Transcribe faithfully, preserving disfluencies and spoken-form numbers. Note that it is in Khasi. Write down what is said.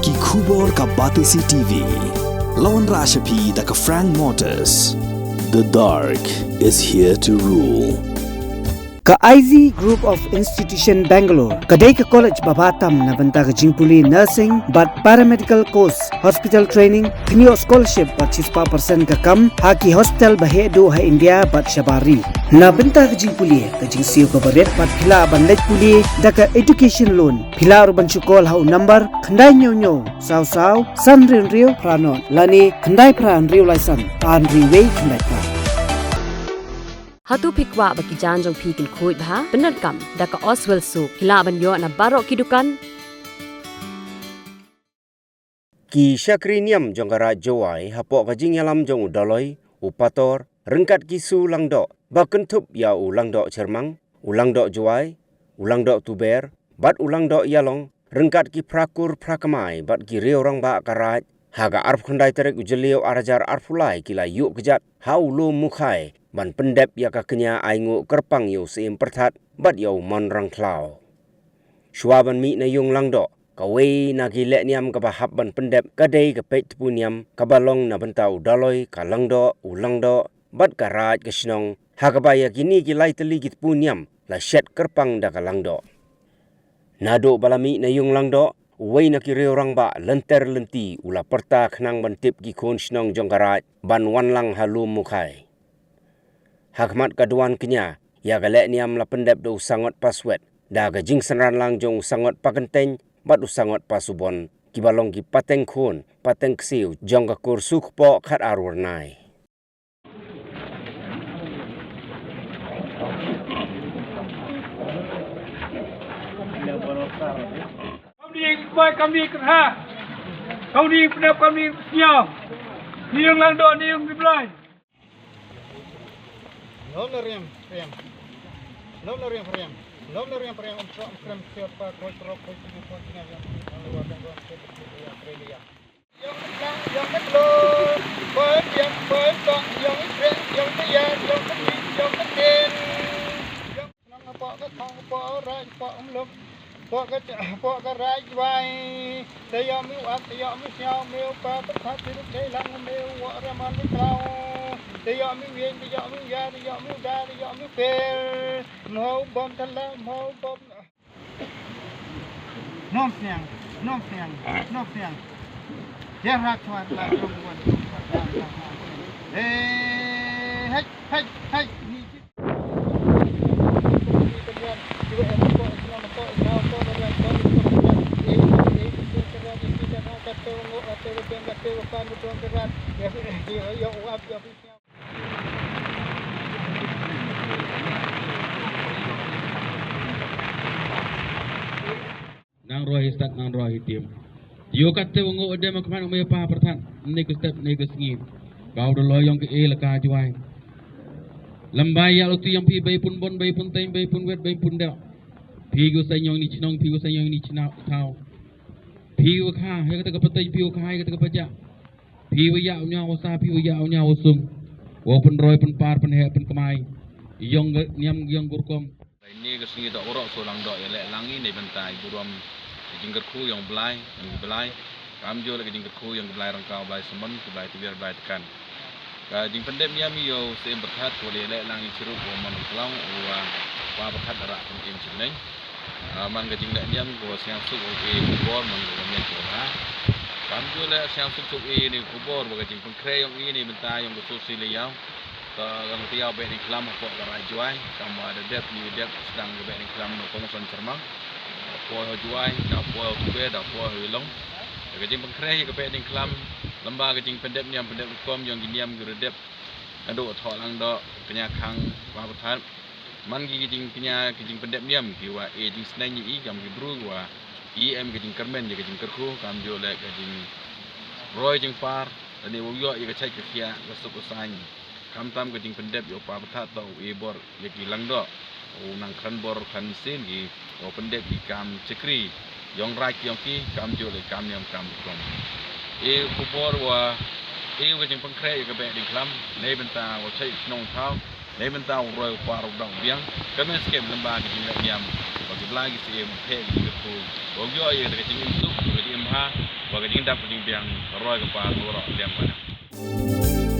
Ki khubor ka Batesi T V. La wanrah sha phi da ka Frank Motors. The dark is here to rule. Ka I Z Group of Institution Bangalore ka dei ka college ba bha tam na bynta ka jingpule nursing bad paramedical course, hospital training, kynnoh scholarship bad shispah percent ka kam ha ki hospital ba heh duh ha India bad shabar ri. Na bynta ka jingpule, ka jingsiew kaba rit bad phi lah ban leit pule da ka education loan. Phi lah ruh ban shu call ha u number khyndai hynñiew hynñiew saw saw san hynriew hynriew phra nod lane khyndai phra hynriew lai san ar hynriew wei khyndai phra. Hato phi kwah ba ki jaiñ jong phi kin khuid bha? Pyndonkam da ka Oswell Soap. Phi lah ban ïoh na baroh ki dukan. Ki shakri niam jong ka Raid Jowai hapoh ka jingïalam jong u Daloi, u Pator, ryngkat ki Su Langdoh, ba kynthup ïa u Langdoh Chyrmang, u Langdoh Jowai, u Langdoh Tuber, bad u Langdoh Ïalong, ryngkat ki Phra Kur Phra Kmai bad ki riew rangbah ka Raid, ha ka arphew khyndai tarik u Jylliew ar hajar arphew lai ki la ïuh kjat ha u Lum Mukhai ban pyndep ïa ka kñia ainguh kyrpang ïa u Syiem Pyrthat bad ïa u Mon Rangkhlaw. Shuwa ban mih na Yung Langdoh, kawei na ki lehniam kaba hap ban pyndep ka dei ka peit tpu niam kaba long na bynta u Daloi, ka Langdoh, u Langdoh bad ka Raid ka Shnong, ha kaba ïa kine ki lai tylli ki tpu niam la shet kyrpang da ka Langdoh. Naduh ba la mih na Yung Langdoh, uwei na ki riew rangbah lynter lynti u la pyrta khnang ban tip ki khun shnong jong ka Raid ban wan lang ha Lum Mukhai. Ha khmat ka duwan kñia, ïa ka lehniam la pyndep da u Sangot Paswet, da ka jingsynran lang jong u Sangot Pakyntein bad u Sangot Pasubon, kiba long ki pateng khun pateng ksiew jong ka kur Sukpoh Khatar Wyrnai. Kam dih kbai, kam dih kyrha. Kam dih pynep, kam dih sñiaw. Ni yung lang doh, ni yung di blai. Lom le riam, riam. Lom le riam, riam. Lom le riam, riam. Um trok, um krem, siapa, koi trok, koi tujuh, koi tengah, yang, yang luar, yang luar, yang luar, yang luar, yang luar. Yong mit lang, yong mit lo, boi biang, boi tong, yong mit rek, yong mit yan, yong mit nik, yong mit tin. Yong nang pok ka thong, pok raij, pok um lum, pok ka, pok ka raij wai. Te yong mi u ap, te yong mi sñiaw, mi u pa, pyrthat, ti rup, te lang, mi u wok, raman, mi klau. Te yong mi wien, te yong mi ya, te yong mi da, te yong mi pel. Mho bom thala, mho bom. Nom sniang, nom sniang, nom sniang. Dia rak chuan la kum wan kum wan wan wan. Eh, hai, hai, hai. Ni ji. Nang roi hi stad, nang roi hi tim. Ïoh katte u nguh u dem ha khmat u mei u pa pyrthat. Ynne ka step, ynne ka sngi. Ka u da loi yong ka e la ka Jwai. Lymbai ïa u ti yong phi bei pun bon, bei pun teiñ, bei pun wet, bei pun deu. Phi u seiñ yong ni chnong, phi u seiñ yong ni chnong thaw. Phi u kha, ïa kata ka pateiñ, phi u kha, ïa kata ka pajak. Phi wa ïa u ñiaw wa sa, phi wa ïa u ñiaw wa sung. Wa pynroi, pynpar, pynheh, pynkmai. Yong ka niam, yong ka rukom. Lai ni ka sngi da urok so lang dok ïa leh lang i nei bynta i burom. Ka jingkyrkhu yong Blai, yong Blai. Kam jo le ka jingkyrkhu yong Blai Rangkaw, Blai Samon, Blai Tibir, Blai Tekan. Ka jingpyndep niam ïa u Syiem Pyrthat ko le leh lang i chirup wa man Klong, wa, wa Pyrthat da rak pyn im chyneng. Ah, man ka jingleh niam ko sñiaw suk u e khubor man ka miet ko ha. Kam ju leh sñiaw suk suk i ni khubor ba ka jingpynkhreh yong i ni bynta yong ka suk si le yaw. Ka long tiaw beh ni khlam hapoh ka Raij Jwai, kam wa da dep ni dep sdang ka beh ni khlam no kong son chermang. Da poi ha Jwai, da poi ha Tube, da poi ha Wilong. Ka jingpynkhreh ka beh ni khlam, lamba ka jingpyndep niam pyndep rukom yong ki niam ki redep. Ado thoh lang do kñia khang wa Pyrthat. Man ki, ki jingkñia, ki jingpyndep niam, ki wa e jingsneng i, kam ki bru, ki wa e em ki jingkyrmen, ki jingkyrkhu, kam jo le ki jingroi jingpar, lane u ïoh ïa ka chait ka khiah, ka suk ka saiñ. Kam tam ki jingpyndep ïa u pa Pyrthat to u e bor ïa ki lang do. U nang khlaiñ bor khlaiñ mynsiem ki, u pyndep ki kam chakri. Yong raij yong ki, kam jo le kam niam kam rukom. E khubor wa, e ka jingpynkhreh ïa ka beh ding khlam, nei bynta wa chait shnong thaw, nei bynta u roi u par u dang biang, ka men skhem lamba ka jingleh niam, wa ki Blai ki Syiem, phe ki kyrkhu, wa u ïoh ïa ka jingim suk, ka jingim ba ka jingdap ka jingbiang ka roi ka par ka waroh liang ba na.